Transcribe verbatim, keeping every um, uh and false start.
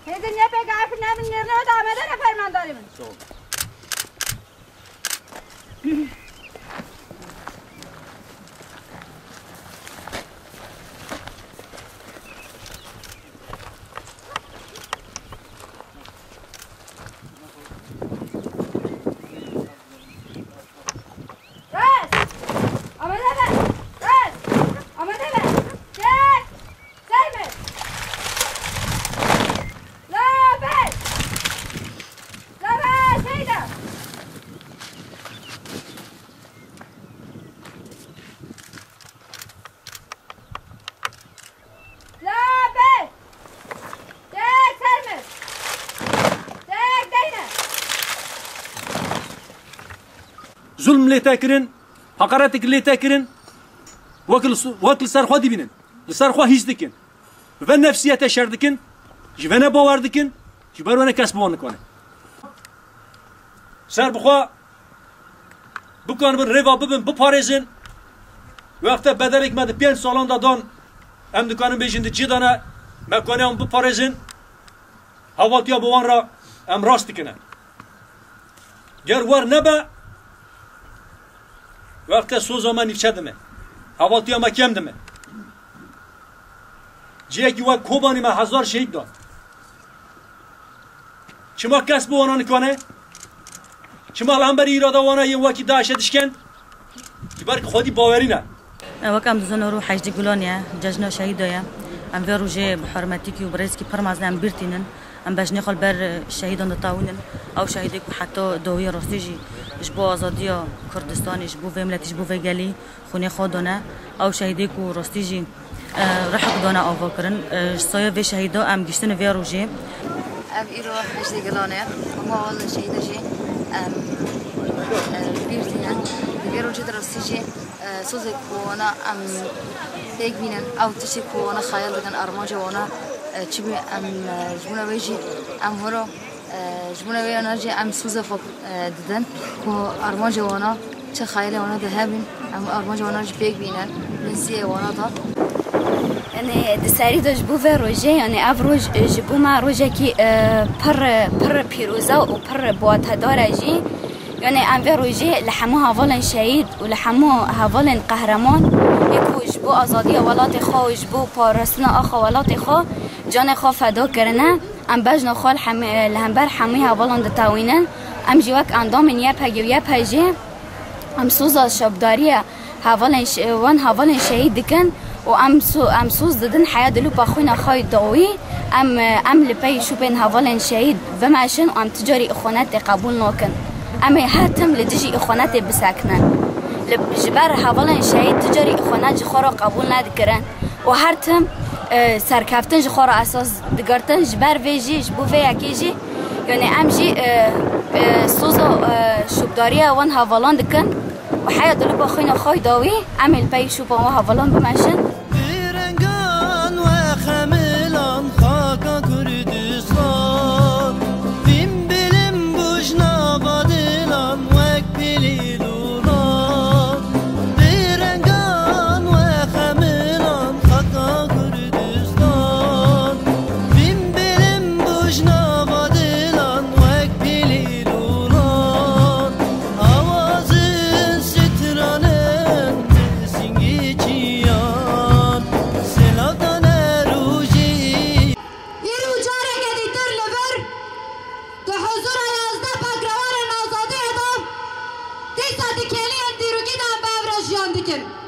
Hêdin yepêk efir nebin, nêrine da amede ne fermandarê min. Sağ ol. Rast! Amade be! Rast! Amade be! Çek! Serme! Laber! Laber! Seyda! Laber! Çek serme! Çek deyne! Zulm lê te kirin, heqaretek lê te kirin, wek li, wek li ser xwe dibînin. Li ser xwe hîs dikin. Bi vê nefsiyete şer dikin, ji vê ne bawer dikin, ji ber wê ne kes bi wan nikane. Ser bi xwe bikanibin rêva bibin, biparêzin. Wexte bedelek me di pênc salan de dan, em dikanin bêjin di cî de ne, me kane em biparêzin. Hevaltiya bi wan re em rast dikine. Ger wer nebe, wexte soza me nîvçe dime. Hevaltiya me kêm dime. Cihekî wek Kobanî me hezar şehîd da. Çima kes bi wana nikane? Çima li hember îrada wana yên wekî DAIŞ'e dişken? Ji ber ku xwedî bawerî ne. Wek em dizanîn, ro hejdê Gulanê ye, cejna şehîda ye. Em vê rojê bi hurmetîkî û bi rêzikî pir mezin em bîr tînin. Em bejnê xwe li ber şehîdan ditewînin. Ew şehîdê ku heta dawiyê rastî jî ji bo azadiya Kurdistanê, ji bo vê miletî, ji bo vê gelî xwînê xwe dane. Ew şehîdê ku rastî jî, e, rihek dane avakirin. E, ji saya vê şehîda em gihiştin vê rojê. Ev îro hejdê Gulan e. Hemû hevalên şehîda jî em, e, bîr tînin. Di vê rojê de rastî jî, e, sozê ku wana em pêk bînin, ew tiştê ku wana xeyal dikin, armanca wana, e, çi bî, em, e, ji bona wê jî em horo, e, ji bona wê yana jî em soza xwe, e, didin ku armanca wana çi xeyalê wana de hebin, em armanca wana jî pêk bînin, bin siyê wana de. Yanî di serî de ji bo vê rojê, yanî ev roj, e, ji bo me rojekî, e, pir, pir pîroz e û pir biwatedar e jî. Yanî em vê rojê li hemû hevalên şehîd û li hemû hevalên qehreman ê ku ji bo azadiya welatê xwe û ji bo parastina axa welatê xwe canê xwe feda kirine, em bejna xwe li hemî, li hember hemû hevalan ditewînin. Em jî wek endamên Y P G û Y P J em soza şopdariya hevalên şe-, wan hevalên şehîd dikin û em so-, em soz didin heya dilûpa xwîna xwe yê dawî. Em, em li pey şopên hevalên şehîd bimeşin û em ti carî îxwanetê qebûl nakin. Em ê her tim li dijî îxwanetê bisekinin. Li, ji ber hevalên şehîd ti carî îxwanet ji xwe re qebûl nedikirin û her tim, e, serkeftin ji xwe re esas digirtin. Ji ber vê jî, ji bo vê yekê jî, yanî em jî, e, e, soza, e, şopdariya wan hevalan dikin. Û heya dilûpa xwîna xwe yê dawî, em ê li pey şopa wan hevalan bimeşin. Bi rengan we xemilan xaka Kurdistan, vîn bilim bûj nava dilan wek pilî lûlan. Bi rengan we xemilan xaka Kurdistan, vîn bilim bûj nava dilan wek pilî lûlan. Awazin stranan bi singê çiyan, Hêzên